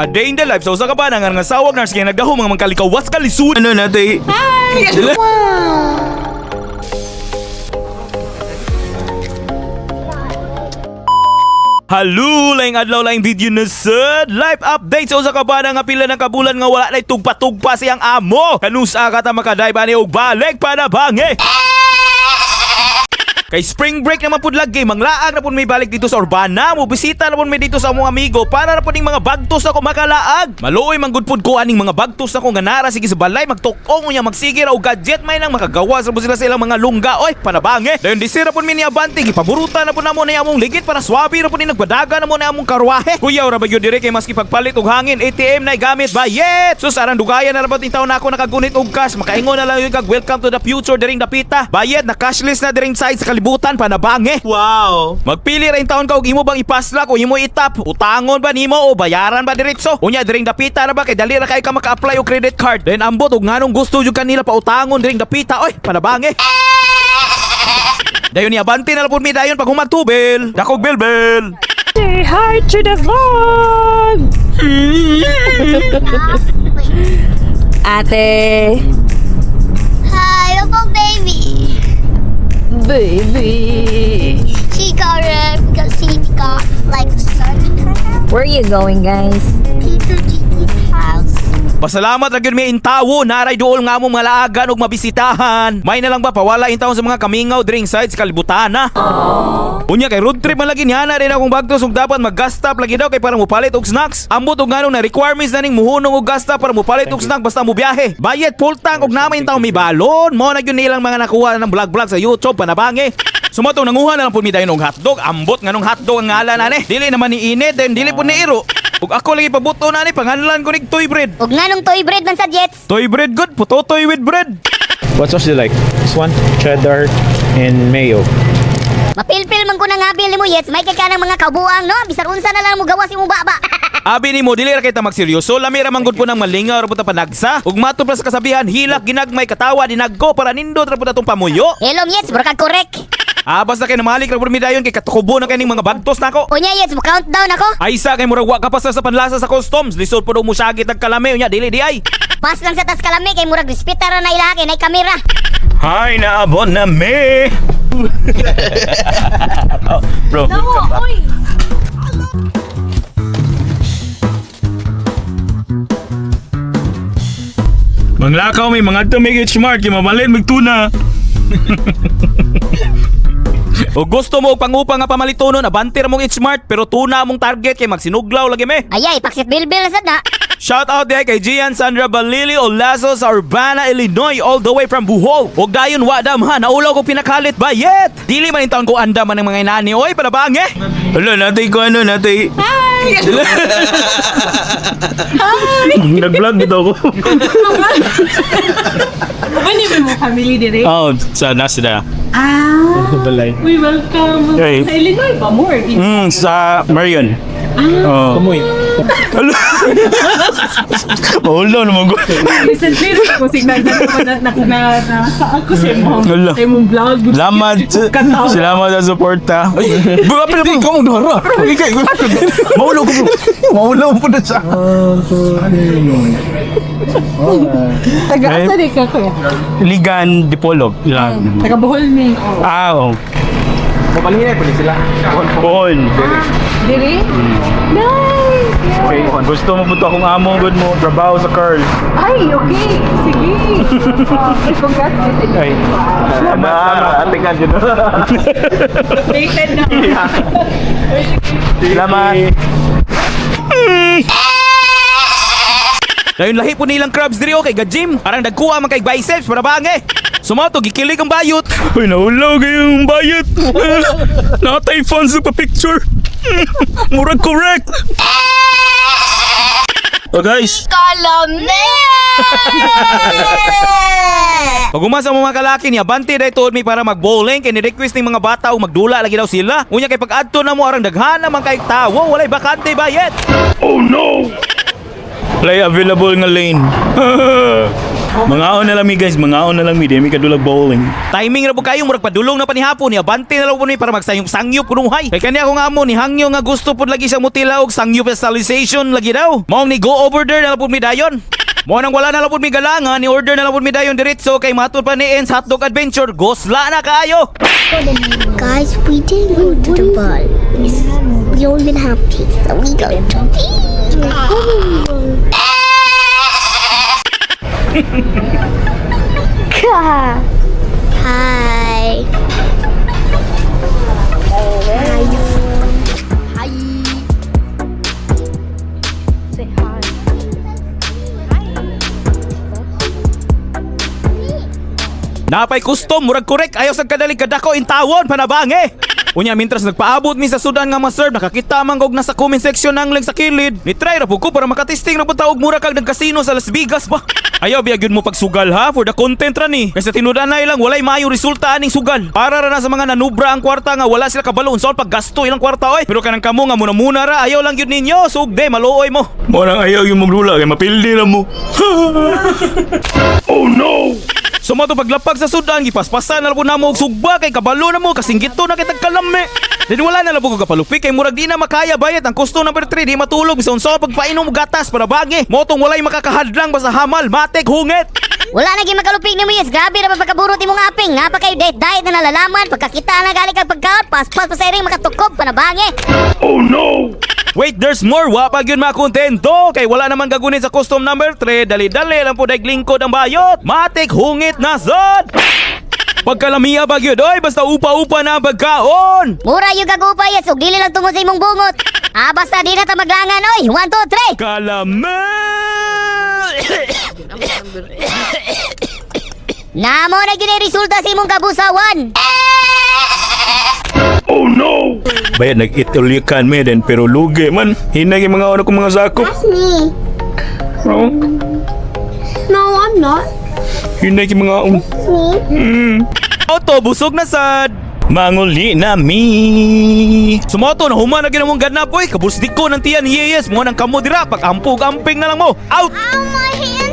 A day in the life sa usa ka bana nga sawag nurse kay nagdahom nga mangkalikawas ka lisod. Ano natay? Hi. Hello, laing adlaw, laing video na sad. Life update sa usa ka bana nga pila ng kabulan nga wala nay tugpa-tugpa siyang amo. Kanusa ka ta makaday ba ni og balik para bangi. Kay spring break naman pud lagi, manglaag na pud may balik dito sa Urbana, mo bisita na pud may dito sa among amigo para na pud ning mga bagtos ako makalaag. Maluoy man gud pud ko aning mga bagtos ako nga nara sige sa balay magtukong unya magsige ra og gadget may nang makagawa sa pud sila sa ilang mga lungga oy panabangi. Dayon di sira pud mi ni abante gipaburutan na pud namo na among ligid para swabe ra pud ni nagbadaga na mo na among karwahe. Kuyaw ra ba gyud dire kay maski pagpalit og hangin ATM na gamit bayet. Sus arang dugayan na ra ba taon na ako nakagunit og cash, makaingon na lang yun kag welcome to the future diring dapita. Bayet na cashless na diring side sa kalibutan panabangi. Wow! Magpili ra taon ka og imo bang ipaslak o imo itap, utangon ba nimo o bayaran ba diretso? Unya diring dapita ra ba kay dali ra kay ka maka-apply og credit card. Then ambot og nganong gusto jud kanila pautangon diring dapita oy panabangi. Dayon ni abante na lang pud mi dayon pag humagtubel. Dakog bilbil. Say hi to the vlog! Ate! Hi, little baby. Baby! She got it because she got like sun in her house. Where are you going, guys? Tito Gigi's house. Pasalamat ra gyud mi intawo naray duol nga among malaagan ug mabisitahan. May na lang ba pawala intawon sa mga kamingaw diring side sa kalibutan na. Unya kay road trip man lagi niya na rin akong bagtos ug dapat mag-gas stop lagi daw kay para mopalit og snacks. Ambot og nganong na requirements na ning muhunong og gas stop para mopalit og snack basta mo biyahe. Bayet full tank og namay intaw mi balon. Mo na gyud nilang mga nakuha ng vlog-vlog sa YouTube panabangi. Sumatong nanguha na lang pud mi dayon og hotdog. Ambot nganong hotdog ang ngalan ani. Dili naman ni init then dili pud ni iro. Ug ako lagi pabuto na ni panganlan ko nig toy bread. Ug nganong toy bread man sa Jets? Toy bread good, putotoy with bread. What sauce do you like? This one, cheddar and mayo. Mapilpil man ko na nga bil nimo Jets, may kay ka ng mga kabuang no, bisag unsa na lang mo gawas imong baba. Abi nimo dili ra kay ta magseryoso, lami ra man gud po nang malingaw ra po ta panagsa. Ug mato pa sa kasabihan, hilak ginagmay katawa dinagko para nindot ra po atong pamuyo. Hello Jets, bro kag correct. Ah, basta kay namalik ra pud mi dayon kay katukubo na kay ning mga bagtos nako. Unya Jets, mo countdown ako. Ay sa kay murag wa ka pa sa panlasa sa customs, lisod pud mo syagit ang kalami unya dili di ay. Pas lang sa tas kalami kay murag respeta ra na ilaha kay nay kamera. Hi, naabot na me. Oh, bro. Manglakaw may mga tumig smart kay mamalit magtuna. O gusto mo og pangupa nga pamalitonon, abante ra mong Smart pero tuna mong target kay magsinuglaw lagi me. Ayay, paksit bilbil na sad na. Shout out dihay kay Gian Sandra Balili Olaso sa Urbana, Illinois, all the way from Bohol. Huwag dayon wa damha, naulaw ko pinakalit bayet. Dili man taon ko anda man ng mga inani oy palabang eh. Hala, natay ko ano, natay. Hi! Hi! Nag-vlog dito ako. Ano yung mo family dire? Oh, sa nasa Ah! Balay. We welcome! Hey. Sa Illinois ba more? Sa Marion. Ah. Oh. Kamoy. Hala. Mahulaw naman ko. Recently, ko signal na na na na na sa ako sa imong Hala. sa imong vlog. Salamat. Katawa. Salamat sa suporta. Ay, bro, pero ikaw mong dara. Mahulaw ko bro. Mahulaw po na siya. Taga asa di ka kuya? Ligan Dipolog. Lang. Taga Bohol mi. Ah, oh. Sila. Bohol. Dire? Nice! Yeah. Gusto mo punta akong amo, good mo. Trabaho sa Curl. Ay, okay. Sige. Oh, congrats. Ay. Salamat. Ate ka dyan. Updated na. Salamat. Dayon lahi po nilang crabs diri okay ga gym. Parang dagkuha man kay biceps para bang eh. Sumato gikilig ang bayot. Uy, nahulaw kayong bayot. Nakatay fans pa picture. Murag correct. Oh guys, Kalami! Pag umasa mo mga kalaki niya, abante dahil tuod mi para mag-bowling kay ni-request ning mga bata og magdula lagi daw sila. Unya kay pag-adto na mo arang daghan naman kay tawo, walay bakante bayet. Play available nga lane. Mangaon na lang mi, guys, mangaon na lang mi, di mi kadulag bowling. Timing ra po kayo, murag padulong na panihapon ni abante na lang po ni para magsayong sangyup punuhay. Kay kani ako nga amo ni hangyo nga gusto pud lagi siya mutila og sangyup specialization lagi daw. Maong ni go over there na lang pud mi dayon. Mo nang wala na lang pud mi galangan, ni order na lang pud mi dayon diretso kay matud pa ni Enz Hotdog Adventure, gosla na kaayo. Guys, we didn't go to the bar. We don't even have pizza. We go to Hi. Hi. Hi. Say hi. Napay custom, murag korek, ayaw sa kadali kadako intawon panabangi. Unya mintras nagpaabot mi sa sudan nga ma-serve, nakakita man og nasa comment section ang link sa kilid. Ni try ra pud ko para makatesting ra pud ta og mura kag nagkasino sa Las Vegas ba. Ayaw biya gyud mo pagsugal ha, for the content ra ni. Kaysa tinud-anay lang walay maayong resulta aning sugal. Para ra na sa mga nanubra ang kwarta nga wala sila kabalo unsaon paggasto ilang kwarta oy. Pero kanang kamo nga muna-muna ra ayaw lang gyud ninyo, sugde maluoy mo. Mo nang ayaw yung magdula kay mapildi na mo. Oh no! So mo to paglapag sa sudan, gipaspasan na lang po namo og sugba kay kabalo na mo kasing gito na kitag kalame. Then wala na lang po ko kapalupi kay murag di na makaya bayat ang kusto number 3 di matulog bisan unsa pagpainom og gatas para bangi. Mo tong walay makakahadlang basta hamal matik hungit. Wala na gyud makalupig nimo, yes. Grabe ra ba pagkaburot imong aping. Nga pa kayo diet diet na nalalaman. Pagkakita na gali kag pagkaon, paspas pa sa iring makatukob panabangi. Oh no! Wait, there's more. Wa pa gyud makontento kay wala naman gagunit sa custom number 3. Dali-dali lang po daig lingkod ang bayot. Matik hungit na sad. Pagkalamiya ba gyud oy, basta upa-upa na ang pagkaon. Mura yung kagupa, yes, ug dili lang tungod sa imong bungot. Ah, basta di na ta maglangan oy. 1 2 3. Kalame! Namo na gyud ang resulta sa imong kabusawan. Oh no! Bayad nag-itulikan mi din pero lugi man. Hinay yung mga ano kong mga sakop. That's me. Oh, No, I'm not. hinay yung mga um. Me. Auto busog na sad. Manguli na mi. Sumoto na human na gyud mong ganap oy, kabusdik ko ng tiyan ni Yeyes mo nang kamo dira pag ampog amping na lang mo. Out. Ow, my hand.